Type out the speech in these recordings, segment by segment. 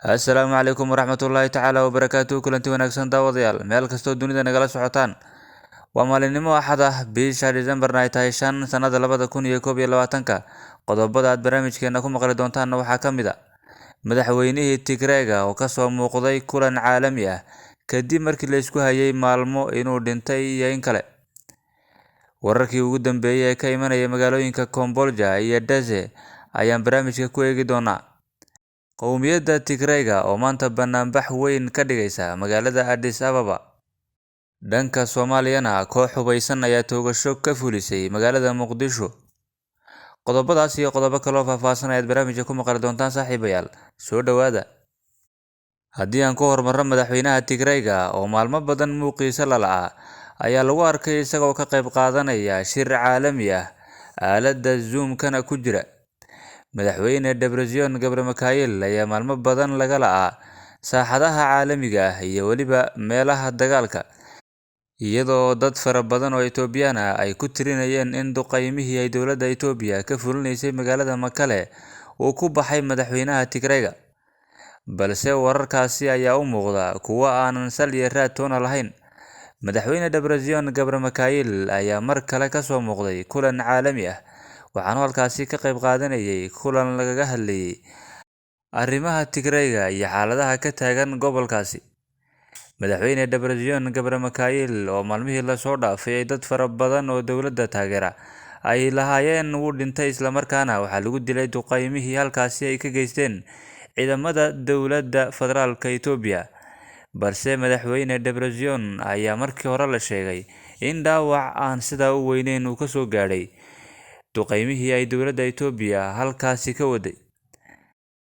Assalaamu calaykum waraxmatullaahi tacaala wabarakaatuhu. Kulanti wanaagsan daawadayaal, meel kastoo dunida nagala socotaan. Waa maalinimo Axad ah, bisha Decemberna ay tahay 5, sanada 2021-ka. Qodobada aad barnaamijkeena ku maqli doontaanna waxaa ka mid a madaxweynihii Tigreega oo kasoo muuqday kulan caalami ah kadib markii la isku hayay maalmo inuu dhintay iyo in kale. Wararkii ugu dambeeyay ee ka imanaya magaalooyinka Kombolja iyo Dese ayaan barnaamijka ku eegi doonaa. Qowmiyadda Tigreega oo maanta banaanbax weyn ka dhigaysa magaalada Addis Ababa. Dhanka Soomaaliyana, koox hubeysan ayaa toogasho ka fulisay magaalada Muqdisho. Qodobadaas iyo qodobo kaloo faahfaahsan ayaad barnaamijka ku maqli doontaan, saaxiibayaal. Soo dhowaada. Haddii aan ku horumarno, madaxweynaha Tigreega oo maalmo badan muuqiisa la la'aa ayaa lagu arkay isagoo ka qayb qaadanaya shir caalami ah, aaladda Zoom-kana ku jira. Madaxweyne Debretsion Gebremichael ayaa maalmo badan laga la'aa saaxadaha caalamiga ah iyo weliba meelaha dagaalka, iyadoo dad fara badan oo Itoobiyaan ah ay ku tirinayeen in duqeymihii ay dowladda Itoobiya ka fulinaysay magaalada Makale uu ku baxay madaxweynaha Tigreega. Balse wararkaasi ayaa u muuqda kuwo aanan sal iyo raad toona lahayn. Madaxweyne Debretsion Gebremichael ayaa mar kale kasoo muuqday kulan caalami ah, waxaanu halkaasi ka qayb qaadanayay kulan lagaga hadlayay arrimaha Tigreega iyo xaaladaha ka taagan gobolkaasi. Madaxweyne Debretsion Gebremichael oo maalmihii lasoo dhaafay ay dad fara badan oo dowladda taageera ay lahaayeen wuu dhintay, islamarkaana waxaa lagu dilay duqeymihii halkaasi ay ka geysteen ciidamada dowladda federaalka Itoobiya. Balse madaxweyne Debretsion ayaa markii hore la sheegay in dhaawac aan sidaa u weyneyn uu kasoo gaadhay duqeymihii ay dowladda Itoobiya halkaasi ka waday.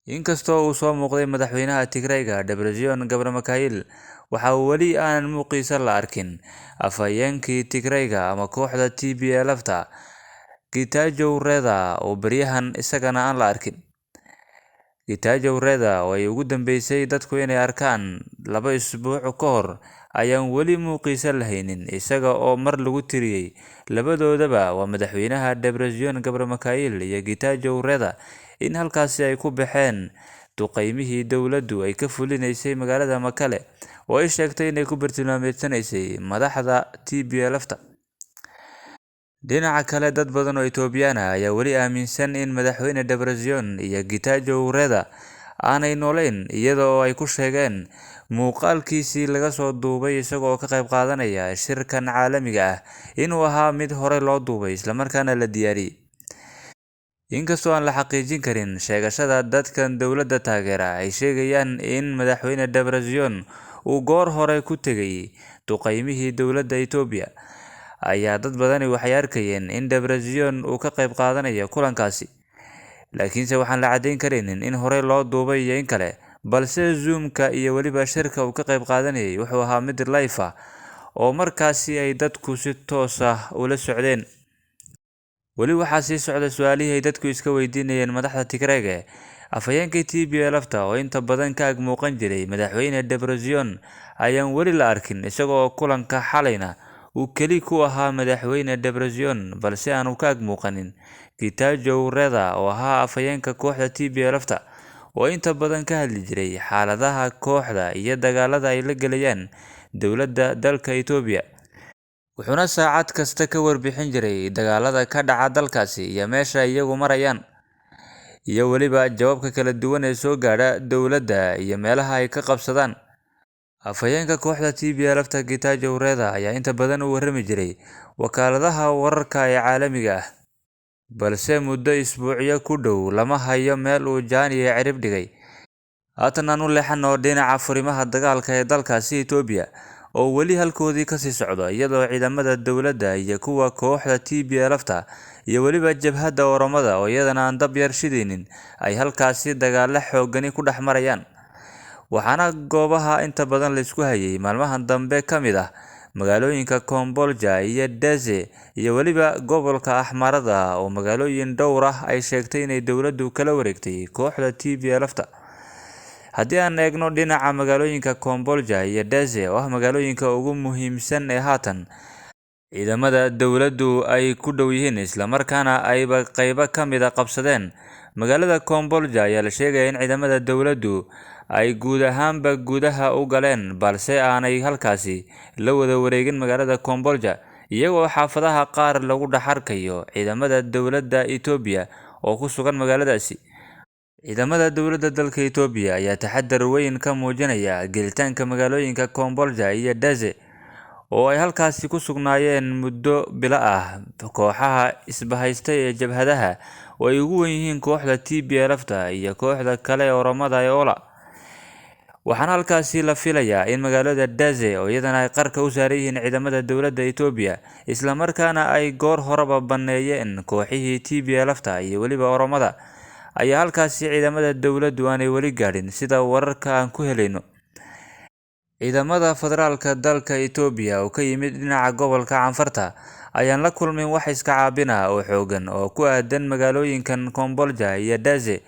Inkastoo uu soo muuqday madaxweynaha Tigreega Debretsion Gebremichael, waxa weli aanan muuqiisa la arkin afhayeenkii Tigreega ama kooxda TPLF-ta Getachew Reda, oo beryahan isagana aan la arkin. Getachew Reda oo ay ugu dambeysay dadku inay arkaan 2 isbuuc ka hor ayaan weli muuqiisa lahaynin, isaga oo mar lagu tiriyay labadoodaba, waa madaxweynaha Debretsion Gebremichael iyo Getachew Reda, in halkaasi ay ku baxeen duqeymihii dowladdu ay ka fulinaysay magaalada Makale oo ay sheegtay inay ku bartilmaameedsanaysay madaxda TPLF-ta. Dhinaca kale, dad badan oo Itoobiyaan ah ayaa weli aaminsan in madaxweyne Debretsion iyo Getachew Reda aanay nooleyn, iyada oo ay ku sheegeen muuqaalkiisii laga soo duubay isagoo ka qayb qaadanaya shirkan caalamiga ah inuu ahaa mid hore loo duubay islamarkaana la diyaariyay. Inkastoo aan la xaqiijin karin sheegashada dadkan dowladda taageera ay sheegayaan in madaxweyne Debretsion uu goor hore ku tegay duqeymihii dowladda Itoobiya, ayaa dad badani waxay arkayeen in Debretsion uu ka qayb qaadanayo kulankaasi. Laakiinse waxaan la caddeyn karaynin in horey loo duubay iyo in kale, balse Zoom-ka iyo weliba shirka uu ka qayb qaadanayay wuxuu ahaa mid live ah oo markaasi ay dadku si toos ah ula socdeen. Weli waxaa sii socda su-aalihii ay dadku iska weydiinayeen madaxda Tigreega. Afhayeenkii TPLF-ta oo inta badan ka ag muuqan jiray madaxweyne Debretsion ayaan weli la arkin, isagoo kulanka xalayna uu keli ku ahaa madaxweyne Debretsion, balse aanu ka ag muuqanin Getachew Reda oo ahaa afhayeenka kooxda TPLF-ta oo inta badan ka hadli jiray xaaladaha kooxda iyo dagaalada ay la gelayaan dowladda dalka Itoobiya. Wuxuuna saacad kasta ka warbixin jiray dagaalada ka dhaca dalkaasi iyo meesha iyagu marayaan, iyo weliba jawaabka kala duwan ee soo gaadha dowladda iyo meelaha ay ka qabsadaan. Afhayeenka kooxda TPLF-ta Getachew Reda ayaa inta badan u warrami jiray wakaaladaha wararka ee caalamiga ah, balse muddo isbuucyo ku dhow lama hayo meel uu jaan iyo cirib dhigay. Haatan aan u leexano dhinaca furimaha dagaalka ee dalkaasi Itoobiya oo weli halkoodii kasii socda, iyadoo ciidamada dowladda iyo kuwa kooxda TPLF-ta iyo weliba jabhadda Oromada oo iyadana aan dab yar shidaynin ay halkaasi dagaalo xoogani ku dhex marayaan. Waxaana goobaha inta badan la isku hayay maalmahan dambe ka mid ah magaalooyinka Kombolja iyo Dese iyo weliba gobolka Axmarada oo magaalooyin dhowr ah ay sheegtay inay dowladdu kala wareegtay kooxda TPLF-ta. Haddii aan eegno dhinaca magaalooyinka Kombolja iyo Dese oo ah magaalooyinka ugu muhiimsan ee haatan Ciidamada dowladdu ay ku dhow yihiin, islamarkaana ayba qaybo ka mid a qabsadeen magaalada Kombolja. Ayaa la sheegaya in ciidamada dowladdu ay guud ahaanba gudaha u galeen, balse aanay halkaasi la wada wareegin magaalada Kombolja, iyagoo xaafadaha qaar lagu dhex arkayo ciidamada dowladda Itoobiya oo ku sugan magaaladaasi. Ciidamada dowladda dalka Itoobiya ayaa taxadar weyn ka muujinaya gelitaanka magaalooyinka Kombolja iyo Daze oo ay halkaasi ku sugnaayeen muddo bilo ah kooxaha isbahaystay ee jabhadaha oo ay ugu wen yihiin kooxda TPLF-ta iyo kooxda kale ee Oromada ee OLA. Waxaana halkaasi la filayaa in magaalada Daze oo iyadana ay qarka u saaran yihiin ciidamada dowladda Itoobiya, islamarkaana ay goor horeba banneeyeen kooxihii TPLF-ta iyo weliba Oromada, ayaa halkaasi ciidamada dowladdu aanay weli gaadhin sida wararka aan ku helayno. Ciidamada federaalka dalka Itoobiya oo ka yimid dhinaca gobolka Canfarta ayaan la kulmin wax iska caabin ah oo xooggan oo ku aadan magaalooyinkan Kombolja iyo Daze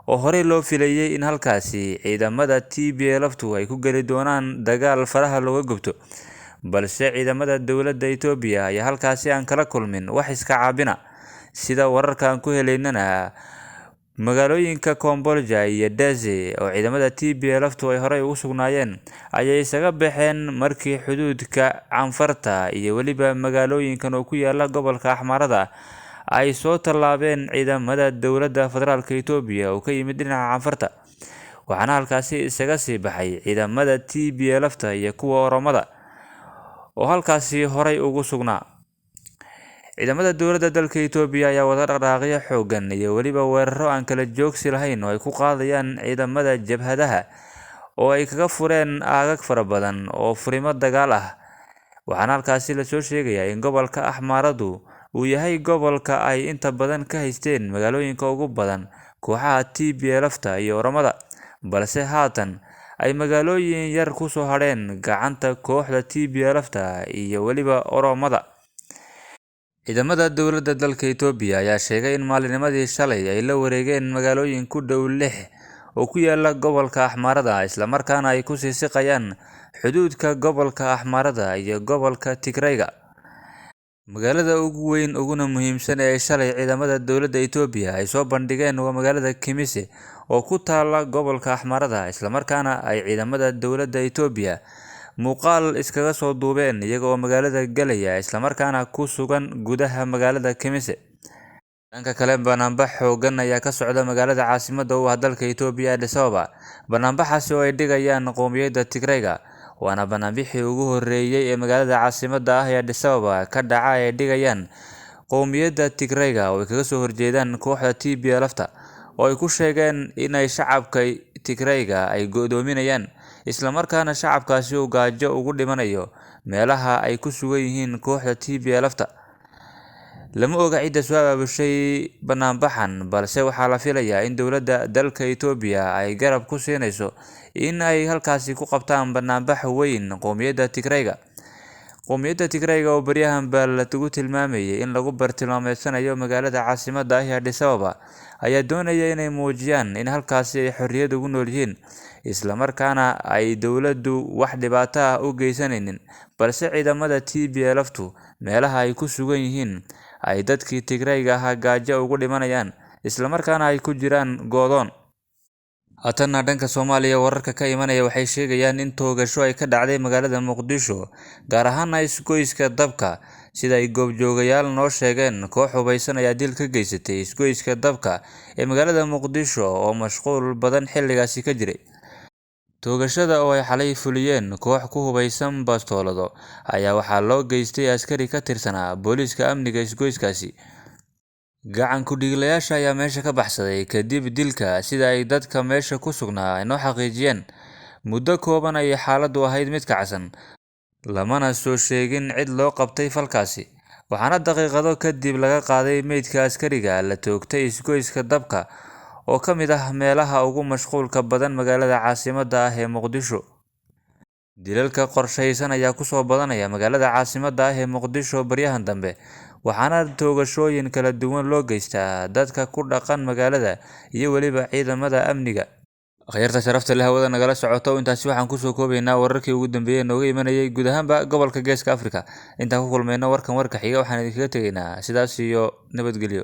oo horey loo filayay in halkaasi ciidamada TPLF-tu ay ku geli doonaan dagaal faraha looga gubto, balse ciidamada dowladda Itoobiya ayaa halkaasi aan kala kulmin wax iska caabina. Sida wararka aan ku helaynana, magaalooyinka Kombolja iyo Daze oo ciidamada TPLF-tu ay horey ugu sugnaayeen ayay isaga baxeen markii xuduudka Canfarta iyo weliba magaalooyinkan oo ku yaala gobolka Axmaarada ay soo tallaabeen ciidamada dowladda federaalka Itoobiya oo ka yimid dhinaca Canfarta. Waxaana halkaasi isaga sii baxay ciidamada TPLF-ta iyo kuwa Oromada oo halkaasi horey ugu sugnaa. Ciidamada dowladda dalka Itoobiya ayaa wada dhaqdhaqaaqyo xooggan iyo weliba weeraro aan kala joogsi lahayn oo ay ku qaadayaan ciidamada jabhadaha oo ay kaga fureen aagag fara badan oo furimo dagaal ah. Waxaana halkaasi lasoo sheegayaa in gobolka Axmaaradu uu yahay gobolka ay inta badan ka haysteen magaalooyinka ugu badan kooxaha TPLF-ta iyo Oromada, balse haatan ay magaalooyin yar kusoo hadheen gacanta kooxda TPLF-ta iyo weliba Oromada. Ciidamada dowladda dalka Itoobiya ayaa sheegay in maalinimadii shalay ay la wareegeen magaalooyin ku dhow 6 oo ku yaala gobolka Axmaarada, islamarkaana ay kusii siqayaan xuduudka gobolka Axmaarada iyo gobolka Tigrayga. Magaalada ugu weyn uguna muhiimsan ee shalay ciidamada dowladda Itoobiya ay soo bandhigeen waa magaalada Kimise oo ku taala gobolka Axmaarada, islamarkaana ay ciidamada dowladda Itoobiya muuqaal iskaga soo duubeen iyaga oo magaalada galaya, islamarkaana ku sugan gudaha magaalada Kimise. Dhanka kale, banaanbax xooggan ayaa ka socda magaalada caasimadda u ah dalka Itoobiya, Addis Ababa. Banaanbaxaasi oo ay dhigayaan qowmiyadda Tigrayga, waana banaanbixii ugu horreeyay ee magaalada caasimadda ah ee Addis Ababa ka dhaca ay dhigayaan qowmiyadda Tigrayga oo ay kaga soo horjeedaan kooxda TPLF-ta oo ay ku sheegeen in ay shacabka Tigrayga ay go'doominayaan, islamarkaana shacabkaasi uu gaajo ugu dhimanayo meelaha ay ku sugan yihiin kooxda TPLF-ta. Lama oga cidda soo abaabushay banaanbaxan, balse waxaa la filayaa in dowladda dalka Itoobiya ay garab ku siinayso in ay halkaasi ku qabtaan banaanbax weyn qowmiyadda Tigrayga. Qowmiyadda Tigrayga oo baryahan baa lagu tilmaamayay in lagu bartilmaameedsanayo magaalada caasimadda ah ee Addis Ababa ayaa doonaya inay muujiyaan in halkaasi ay xorriyad ugu nool yihiin, islamarkaana ay dowladdu wax dhibaato ah u geysanaynin, balse ciidamada TPLF-tu meelaha ay ku sugan yihiin ay dadkii Tigrayga ahaa gaajo ugu dhimanayaan, islamarkaana ay ku jiraan go'doon. Haatanna dhanka Soomaaliya, wararka ka imanaya waxay sheegayaan in toogasho ay ka dhacday magaalada Muqdisho, gaar ahaana isgoyska Dabka. Sida ay goobjoogayaal noo sheegeen, koox hubeysan ayaa dil ka geysatay isgoyska Dabka ee magaalada Muqdisho oo mashquul badan xilligaasi ka jiray. Toogashada oo ay xalay fuliyeen koox ku hubeysan bastoolado ayaa waxaa loo geystay askari ka tirsanaa booliiska amniga isgoyskaasi. Gacan ku dhiiglayaasha ayaa meesha ka baxsaday kadib dilka, sida ay dadka meesha ku sugnaa inoo xaqiijiyeen. Muddo kooban ayay xaaladdu ahayd mid kacsan, lamana soo sheegin cid loo qabtay falkaasi. Waxaana daqiiqado kadib laga qaaday meydka askariga la toogtay isgoyska Dabka oo ka mid ah meelaha ugu mashquulka badan magaalada caasimadda ah ee Muqdisho. Dilalka qorshaysan ayaa kusoo badanaya magaalada caasimadda ah ee Muqdisho baryahan dambe, waxaana toogashooyin kala duwan loo geystaa dadka ku dhaqan magaalada iyo weliba ciidamada amniga. Akhyaarta sharafta leh hawada nagala socoto, intaasi waxaan kusoo koobaynaa wararkii ugu dambeeyey nooga imanayay guud ahaanba gobolka Geeska Afrika. Intaan ku kulmayno warkan warka xiga, waxaan idinkaga tegaynaa sidaas iyo nabadgelyo.